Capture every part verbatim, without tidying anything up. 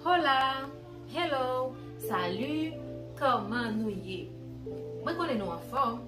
Hola! Hello! Salut! Kòman nou ye? Mwen konnen nou anfòm.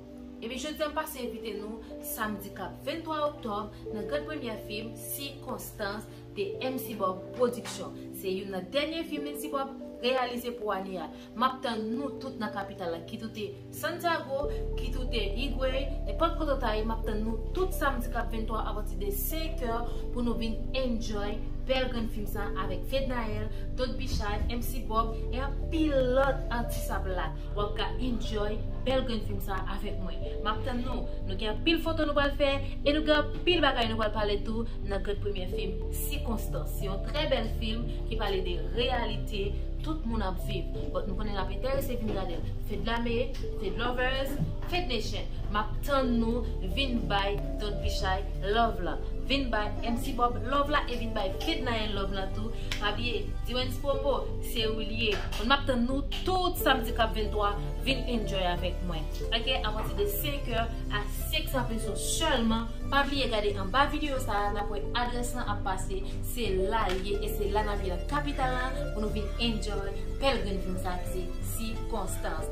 Epi jodi a m pase envite nou samdi k ap venntwa oktòb nan gran premyè fim Sikonstans de M C Bob Production. Se youn nan dènye fim M C Bob reyalize pou ane a. M ap tann nou tout nan kapital la, kit ou te Santiago, kit ou te Higüey, nenpòt kote w ta ye, m ap tann nou tout samdi k ap venntwa apati de senk è pou nou vin enjoy bèl grenn fim sa avèk Fednaelle, Don Bichay, M C Bob e anpil lòt atis ap la. W ap ka enjoy bèl grenn fim sa avèk mwen. M ap tann nou. Nou gen anpil foto nou pral fè e nou gen anpil bagay nou pral pale tou nan grenn premyè fim Sikonstans. Se yon trè bèl fim ki pale de reyalite tout moun ap viv. But nou konnen n ap enterese vin gade l. Fedlame, Fed Lovers, Fed Nation. M ap tann nou, vin bay Don Bichay love la. Vin bay M C Bob love la e vin bay Fednaelle love la tou. Pa bliye, Diwens Promo, se ou li ye. Bon, m ap tann nou tout samdi k ap venntwa, vin enjoy avèk mwen. Ok, apati de senk è a senk sa peso sèlman. Pa bliye gade anba videyo sa a, n ap wè adrès lan ap pase, se la l ye e se la n ap ye nan kapital la pou nou vin enjoy bèl grenn fim sa ki se Sikonstans.